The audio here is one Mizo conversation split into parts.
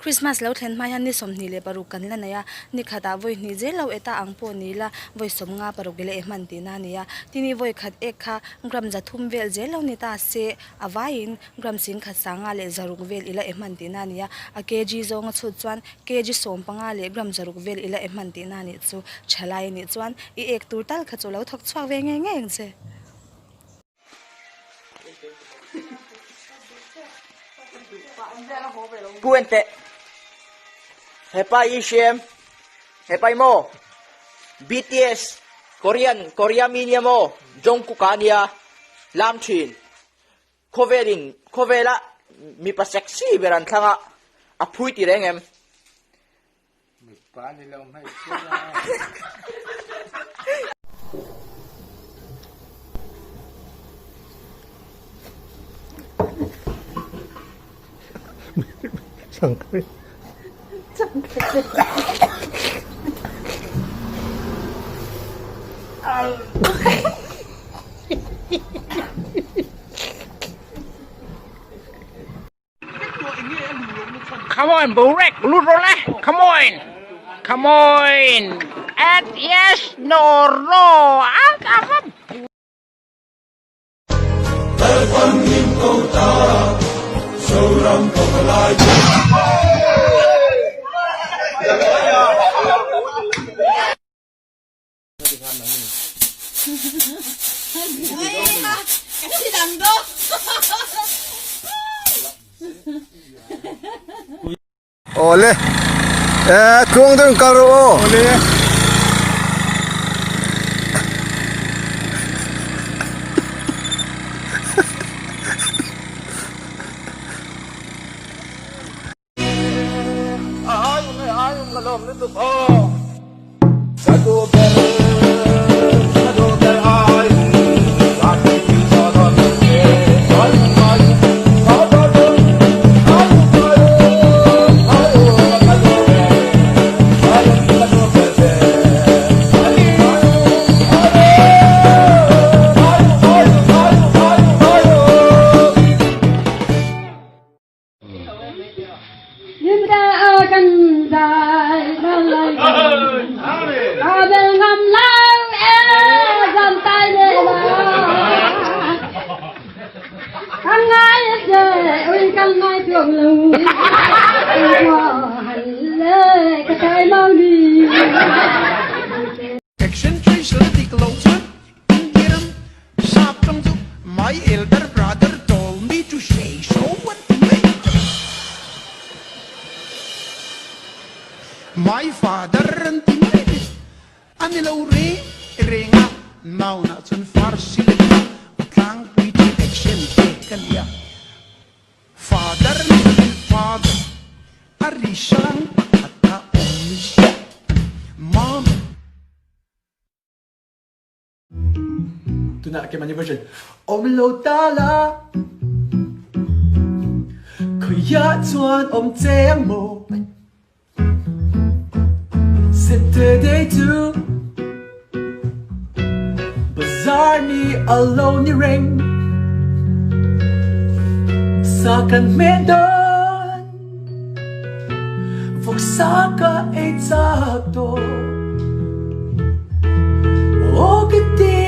Christmas lo thlen hma hian ni 26 kan la nei a, ni khatah vawi hnih zel lo eta ang pawh ni ila vawi 56 i la e hman tihna a ni a. Tin i vawi khat ek kha gram 300 vel zel lo ni ta se a vaiin gram 10 sanga leh 600 vel i la e hman tihna a ni a. A kg zawnga chhut chuan kg 15 leh gram 600 vel i la e hman tihna a nih chu thalai a nih chuan i ek tur tal kha chu lo thawk chhuak ve ngei ngei ang che. Pu enteh hepa i hriam hepa i maw BTS Korean Korea mi nia maw Jungkook a nia lam thin khawvel in khawvela mipa sexy ber an thlang a a phui ti reng em. Mipa ni lo hmeichhia la. Come on, Burek, lut rawh le. Come on. Come on. At yes, no, no. Out of a Awle eh tluang deuh in kal rawh aw. Awle. Action tracer dik lo chuan India ram sap tawng chu my elder brother told me to say so an ti mai a. My father an ti mai a. A ni lo reng reng a, noun ah chuan first syllable a tlangpui thin action pek a ni a. Father ni lovin father a ri hrang pakhat a awm ziah. Mom. Tunah keimahni version awm lo ta la Khawiah chuan awm che ang maw Saturday chu Bazar ni a lo ni reng Sa kan hmeh dawn Vawksa ka ei chak tawh Aw ka ti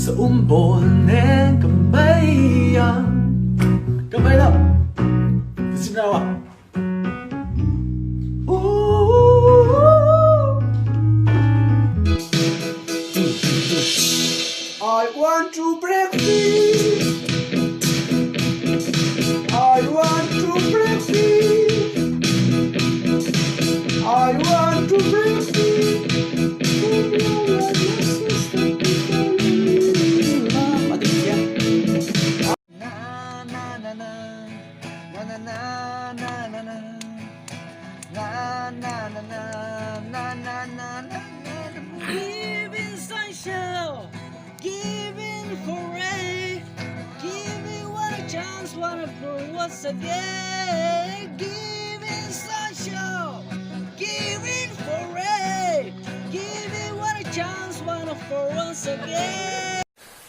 Sa um bawl nen ka mai ang Ka mai lo Ka sim rau a. I want to break free. I want to break free. I want to break free.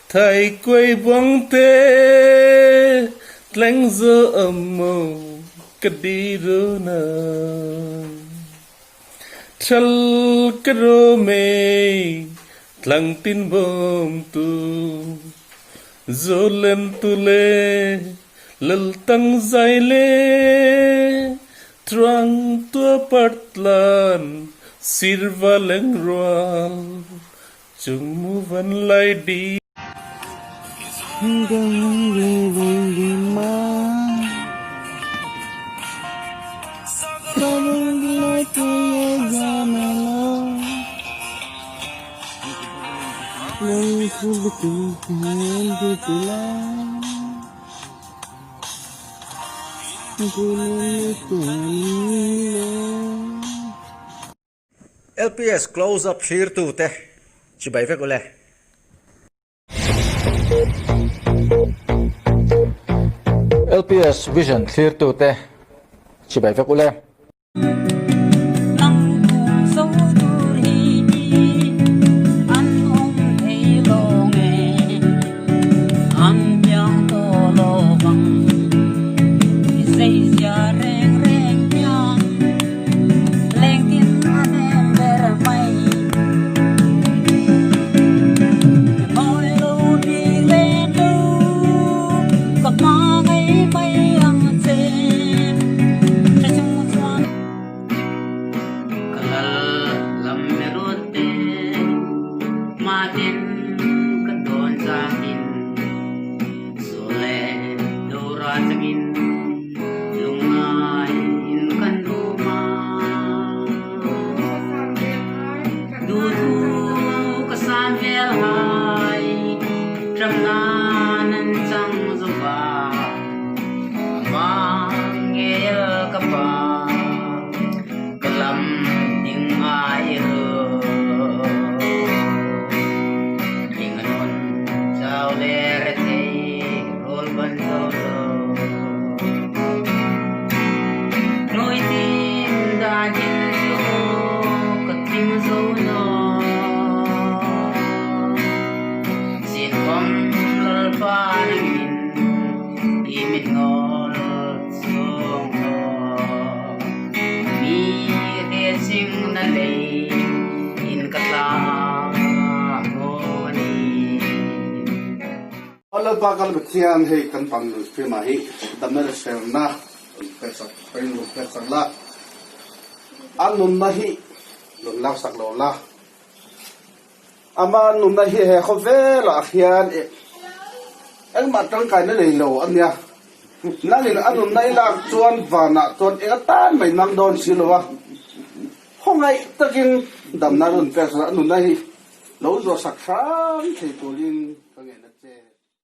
Thai kuai buang te tleng zo maw. Ka di runa Thal ka rawm e Tlangtin bawmtu Zolentu le Laltang zai le Truang tua partlan Sirva lengrual Chung mu van lai di. LPS Close Up thlirtute chibai vek ule. LPS Vision thlirtute chibai vek ule. Lalpa kan Pathian hei kan pang nun firma hi damna leh serna peksak rinru peksak la, an nunna hi rawn laksak lo la, ama nunna hi he khawvelah hian engmah tangkaina nei lo a nia, nangin a nunna i lak chuan vanah chuan eng atan mai nang dawn si lo a, khawngaih takin damna rawn peksak a nunna hi lo zuahsak hram thei turin ka ngen a che.